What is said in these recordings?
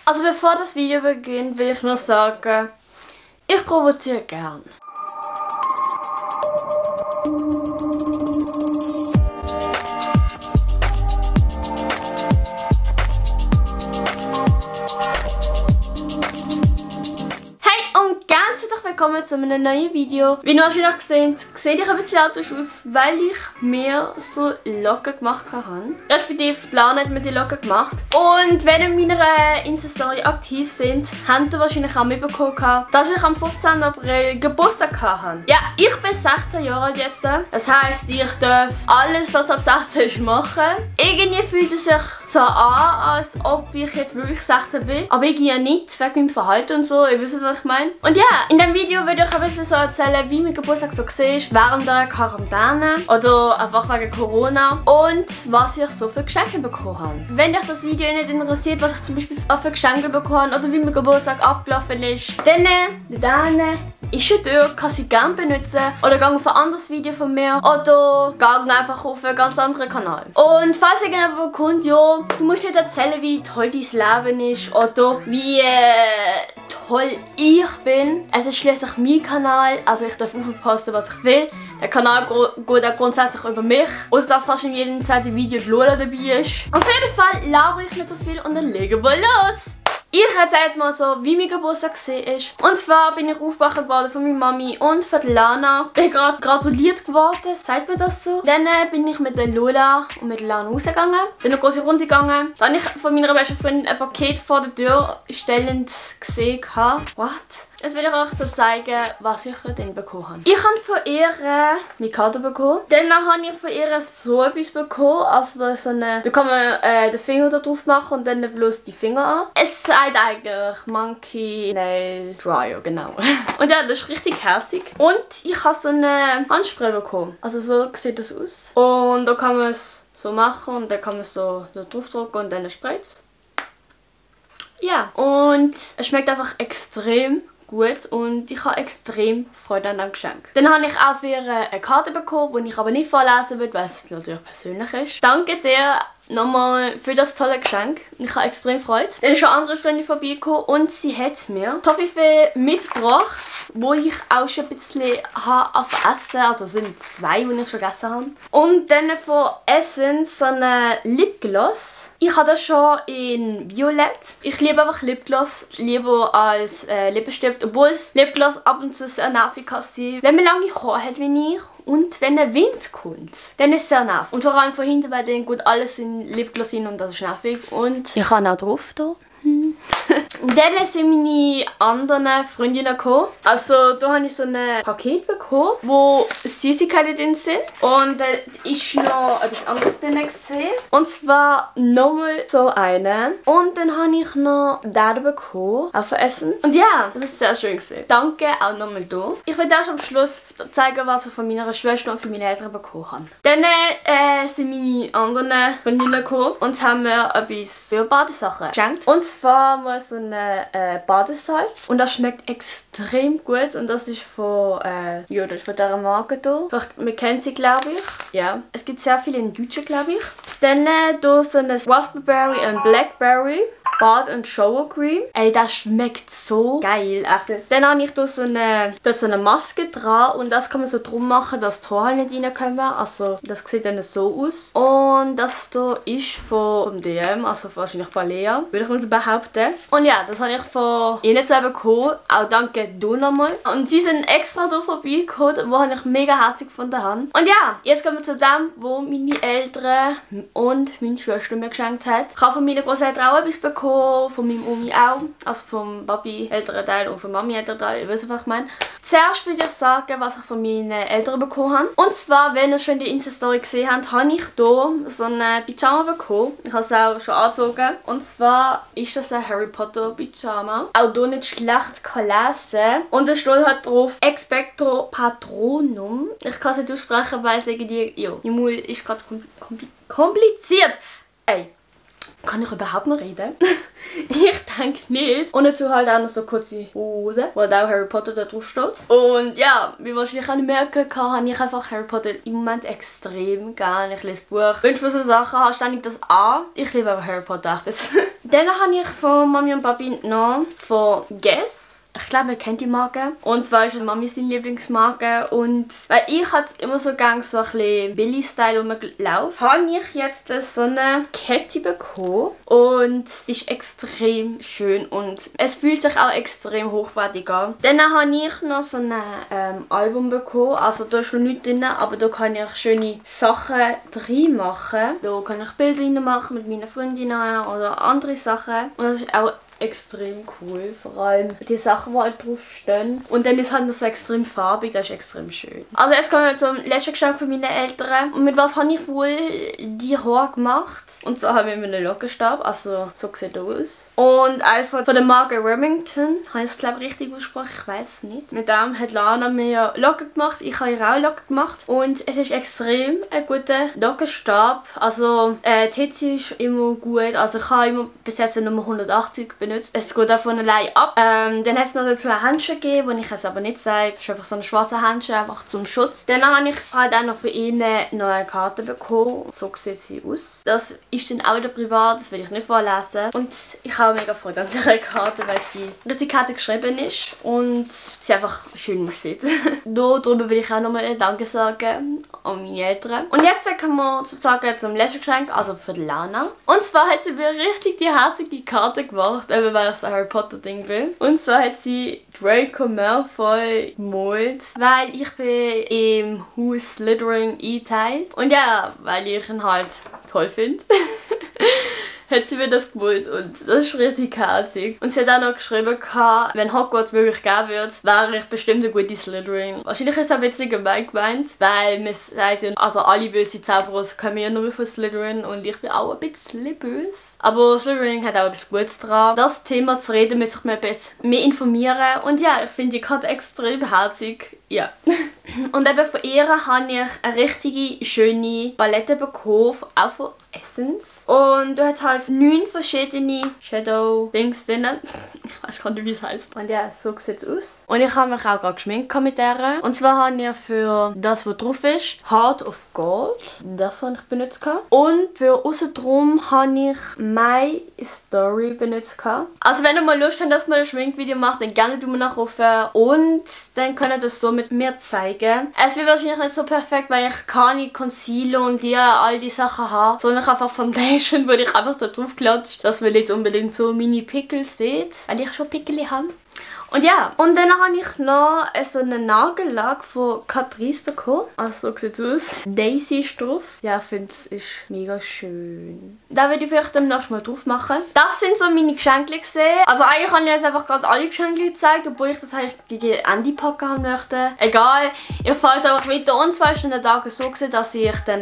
Also bevor das Video beginnt, will ich nur sagen, ich provoziere gern. Willkommen zu einem neuen Video. Wie ihr wahrscheinlich gesehen habt, sehe ich ein bisschen anders aus, weil ich mir so Locken gemacht habe. Respektive Lana hat mir die Locken gemacht. Und wenn ihr in meiner Insta-Story aktiv sind, habt ihr wahrscheinlich auch mitbekommen, dass ich am 15. April Geburtstag hatte. Ja, ich bin 16 Jahre alt jetzt. Das heisst, ich darf alles, was ab 16 ist, machen. Irgendwie fühlt es sich so an, als ob ich jetzt wirklich 16 bin. Aber irgendwie ja nicht, wegen meinem Verhalten und so. Ihr wisst, was ich meine. Und ja, in dem Video würde ich ein bisschen so erzählen, wie mein Geburtstag so war während der Quarantäne oder einfach wegen Corona und was ich so für Geschenke bekommen habe. Wenn euch das Video nicht interessiert, was ich zum Beispiel auch für Geschenke bekommen habe oder wie mein Geburtstag abgelaufen ist, dann ist eine Tür, kann sie gerne benutzen oder gang auf ein anderes Video von mir oder gang einfach auf einen ganz anderen Kanal. Und falls ihr gerne bekommt, ja, du musst nicht erzählen, wie toll dein Leben ist oder wie toll ich bin. Es ist schließlich mein Kanal, also ich darf aufposten, was ich will. Der Kanal geht auch grundsätzlich über mich. Außer dass fast in jedem zweiten Video die Lola dabei ist. Auf jeden Fall labere ich nicht so viel und dann legen wir los. Ich erzähle jetzt mal so, wie mein Geburtstag war. Und zwar bin ich aufgewacht worden von meiner Mami und von Lana. Ich bin gerade gratuliert geworden, sagt mir das so. Dann bin ich mit der Lola und mit der Lana rausgegangen. Dann eine große Runde gegangen. Dann habe ich von meiner besten Freundin ein Paket vor der Tür stellend gesehen. What? Jetzt will ich euch so zeigen, was ich dort bekommen habe. Ich habe von ihr Mikado bekommen. Dann habe ich von ihr so etwas bekommen. Also da ist so eine, da kann man den Finger da drauf machen und dann bloß die Finger an. Es sagt eigentlich Monkey Nail Dryer, genau. Und ja, das ist richtig herzig. Und ich habe so eine Handspray bekommen. Also so sieht das aus. Und da kann man es so machen und dann kann man es so drauf drücken und dann sprayt es. Ja, und es schmeckt einfach extrem gut und ich habe extrem Freude an diesem Geschenk. Dann habe ich auch für ihr eine Karte bekommen, die ich aber nicht vorlesen will, weil es natürlich persönlich ist. Danke dir nochmal für das tolle Geschenk. Ich habe extrem Freude. Dann ist eine andere Freundin vorbeigekommen und sie hat mir Toffifee mitgebracht, wo ich auch schon ein bisschen habe essen. Also es sind zwei, die ich schon gegessen habe. Und dann von Essence so eine Lipgloss. Ich habe das schon in Violett. Ich liebe einfach Lipgloss lieber als Lippenstift, obwohl es Lipgloss ab und zu sehr nervig kann sein. Wenn man lange Haare hat wie ich und wenn der Wind kommt, dann ist es sehr nervig. Und vor allem von hinten, weil dann gut alles in Lipgloss hin und das ist nervig. Und ich habe auch drauf hier. Und dann sind meine anderen Freundinnen gekommen. Also da habe ich so ein Paket bekommen, wo Süßigkeiten drin sind. Und da ist noch etwas anderes drin gesehen. Und zwar nochmal so eine. Und dann habe ich noch den bekommen, auch von Essen. Und ja, das ist sehr schön gesehen. Danke auch nochmal da. Ich werde auch am Schluss zeigen, was ich von meiner Schwester und von meinen Eltern bekommen habe. Dann sind meine anderen Freundinnen gekommen und haben mir etwas für Badesachen geschenkt. Und zwar mal so eine Badesalz. Und das schmeckt extrem gut. Und das ist von, ja, das ist von dieser Marke hier. Wir kennen sie, glaube ich. Ja. Es gibt sehr viele in Deutschen, glaube ich. Dann hier so eine Raspberry und Blackberry Bad und Shower Cream. Ey, das schmeckt so geil. Echt. Dann habe ich hier so eine Maske dran. Und das kann man so drum machen, dass die Haare nicht reinkommen. Also, das sieht dann so aus. Und das hier ist von DM, also wahrscheinlich von Lea, würde ich mal so behaupten. Und ja, das habe ich von ihnen zwei bekommen. Auch danke du nochmal. Und sie sind extra hier vorbeigekommen, wo ich mega herzig gefunden habe. Und ja, jetzt kommen wir zu dem, wo meine Eltern und meine Schwester mir geschenkt haben. Ich habe von meinen Großeltern auch etwas bekommen, von meinem Omi auch. Also vom Papi älteren Teil und vom Mami älteren Teil. Ihr wisst, was ich meine. Zuerst würde ich sagen, was ich von meinen Eltern bekommen habe. Und zwar, wenn ihr schon die Insta-Story gesehen habt, habe ich hier so eine Pyjama bekommen. Ich habe es auch schon angezogen. Und zwar ist das ein Harry Potter Pyjama. Auch hier nicht schlecht kann lesen. Und es steht halt drauf Expecto Patronum. Ich kann es nicht aussprechen, weil es irgendwie, ja, die Mul ist gerade kompliziert. Ey. Kann ich überhaupt noch reden? Ich denke nicht. Und dazu halt auch noch so kurze Hose, wo auch Harry Potter da drauf steht. Und ja, wie wahrscheinlich auch merken kann, habe ich einfach Harry Potter im Moment extrem gerne. Ich lese Buch. Wenn ich mir so Sachen habe, ständig das an. Ich liebe aber Harry Potter. Das Dann habe ich von Mami und Papi noch von Guess. Ich glaube, ihr kennt die Marke. Und zwar ist es Mamis Lieblingsmarke. Und weil ich halt immer so gerne so ein bisschen Billy-Style rumlaufe, habe ich jetzt so eine Kette bekommen. Und sie ist extrem schön und es fühlt sich auch extrem hochwertig an. Dann habe ich noch so ein Album bekommen. Also da ist noch nichts drin, aber da kann ich schöne Sachen drin machen. Da kann ich Bilder rein machen mit meinen Freundinnen oder andere Sachen. Und das ist auch extrem cool, vor allem die Sachen, die halt drauf stehen. Und dann ist es halt noch so extrem farbig, das ist extrem schön. Also jetzt kommen wir zum letzten Geschenk von meinen Eltern. Und mit was habe ich wohl die Haare gemacht? Und zwar haben wir mit einem Lockenstab, also so sieht er aus. Und einfach von der Marke Remington, habe ich es glaube ich richtig ausgesprochen, ich weiß es nicht. Mit dem hat Lana mir Locken gemacht, ich habe ihr auch Locken gemacht. Und es ist extrem ein guter Lockenstab. Also die Hitze ist immer gut, also ich habe immer bis jetzt Nummer 180 benutzt. Es geht auch von allein ab. Dann hat es noch dazu ein Handschuh gegeben, den ich es aber nicht zeige. Das ist einfach so ein schwarzer Handschuh, einfach zum Schutz. Dann habe ich halt auch noch für ihn noch eine Karte bekommen. So sieht sie aus. Das ist dann auch wieder privat, das will ich nicht vorlesen. Und ich habe mega Freude an dieser Karte, weil sie richtig herzig geschrieben ist und sie einfach schön aussieht. Darüber will ich auch nochmal Danke sagen an meine Eltern. Und jetzt kommen wir sozusagen zum letzten Geschenk, also für Lana. Und zwar hat sie mir richtig die herzige Karte gemacht, eben weil ich so ein Harry Potter Ding bin. Und zwar hat sie Draco Malfoy gemalt, weil ich bin im Haus Slytherin eingeteilt. Und ja, weil ich ihn halt toll finde. Hat sie mir das gemalt und das ist richtig herzig. Und sie hat auch noch geschrieben, wenn Hogwarts wirklich geben würde, wäre ich bestimmt eine gute Slytherin. Wahrscheinlich ist es ein bisschen gemein gemeint, weil man sagt ja, also alle böse Zauberer kommen ja nur von Slytherin und ich bin auch ein bisschen böse. Aber Slytherin hat auch etwas Gutes dran. Das Thema zu reden, müsste ich mir ein bisschen mehr informieren. Und ja, ich finde die Karte extrem herzig. Ja. Und eben von ihr habe ich eine richtige schöne Palette bekommen, auch von Essence. Und du hast halt 9 verschiedene Shadow-Dings drin. Ich weiß gar nicht, wie es heißt. Und ja, so sieht es aus. Und ich habe mich auch gerade geschminkt mit der. Und zwar habe ich für das, was drauf ist, Heart of Gold. Das habe ich benutzt. Und für aussen drum habe ich My Story benutzt. Also wenn ihr mal Lust habt, dass man ein Schminkvideo macht, dann gerne tun wir nach oben. Und dann könnt ihr das so mit mir zeigen. Es wird wahrscheinlich nicht so perfekt, weil ich keine Concealer und all die Sachen habe. Sondern einfach Foundation, wo ich einfach da drauf klatsche, dass man nicht unbedingt so meine Pickel sieht, weil ich schon Pickel habe. Und ja, und dann habe ich noch so einen Nagellack von Catrice bekommen. Also so sieht es aus. Daisy ist drauf. Ja, ich finde es ist mega schön. Da würde ich vielleicht demnächst mal drauf machen. Das sind so meine Geschenke gesehen. Also eigentlich habe ich jetzt einfach gerade alle Geschenke gezeigt, obwohl ich das eigentlich gegen Ende packen haben möchte. Egal, ich fahre jetzt einfach weiter. Und zwar ist an den Tagen so gewesen, dass ich dann,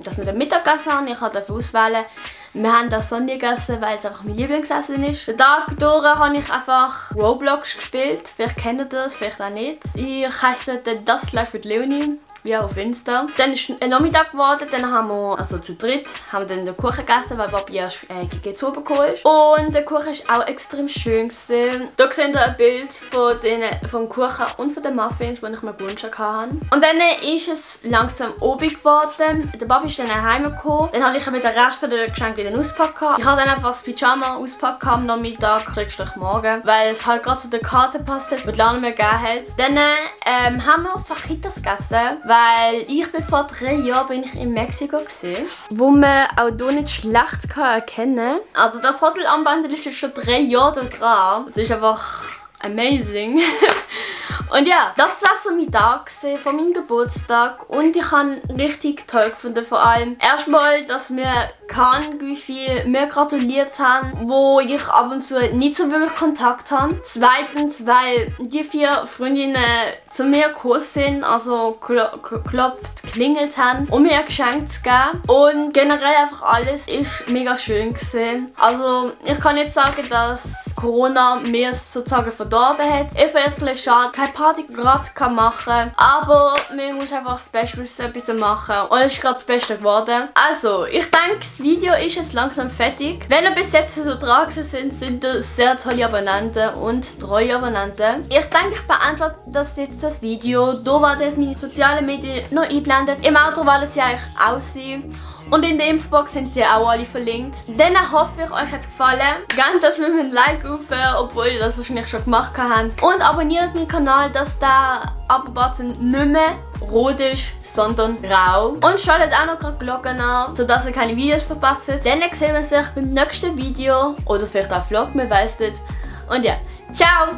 dass wir den Mittagessen haben. Ich habe dafür auswählen. Wir haben das Sonntag gegessen, weil es einfach mein Lieblingsessen ist. Den Tag durch habe ich einfach Roblox gespielt. Vielleicht kennt ihr das, vielleicht auch nicht. Ich heiße das Life mit Leonie. wie auf Insta. Dann ist ein Nachmittag geworden, dann haben wir, also zu dritt, haben wir dann den Kuchen gegessen, weil Papi erst gegen bekommen ist. Und der Kuchen ist auch extrem schön gewesen. Hier seht ihr ein Bild vom Kuchen und von den Muffins, die ich mir gewünscht habe. Und dann ist es langsam obig geworden. Der Papi ist dann heimgekommen. Dann habe ich mit den Rest der Geschenke wieder auspackt. Ich habe dann einfach das Pyjama auspackt am Nachmittag, morgen, weil es halt gerade zu der Karte passt, die Lana mir gegeben hat. Dann haben wir Fajitas gegessen, weil ich bin vor 3 Jahren in Mexiko gewesen, wo man auch hier nicht schlecht erkennen kann. Also das Hotelarmband ist jetzt schon 3 Jahre dran. Das ist einfach amazing. Und ja, das war so mein Tag von meinem Geburtstag und ich habe richtig toll gefunden. Vor allem erstmal, dass mir wie viel mir gratuliert haben, wo ich ab und zu nicht so wirklich Kontakt habe. Zweitens, weil die 4 Freundinnen zu mir gekommen sind, also klingelt haben, um mir ein Geschenk zu geben. Und generell einfach alles ist mega schön gewesen. Also ich kann nicht sagen, dass Corona mir sozusagen verdorben hat. Ich finde es ein bisschen schade, keine Party gerade machen kann, aber man muss einfach das Beste aus etwas machen und es ist gerade das Beste geworden. Also, ich denke, das Video ist jetzt langsam fertig. Wenn ihr bis jetzt so dran sind, sind ihr sehr tolle Abonnenten und treue Abonnenten. Ich denke, ich beantworte das Video. Hier war das meine sozialen Medien noch eingeblendet. Im Outro war das ja eigentlich aussehen. Und in der Infobox sind sie auch alle verlinkt. Dann hoffe ich, euch hat es gefallen. Gebt das mit einem Like auf, obwohl ihr das wahrscheinlich schon gemacht habt. Und abonniert meinen Kanal, dass der Abo-Button nicht mehr rot ist, sondern grau. Und schaltet auch noch gerade die Glocke an, sodass ihr keine Videos verpasst. Dann sehen wir sich beim nächsten Video oder vielleicht auch Vlog, man weiss nicht. Und ja, ciao!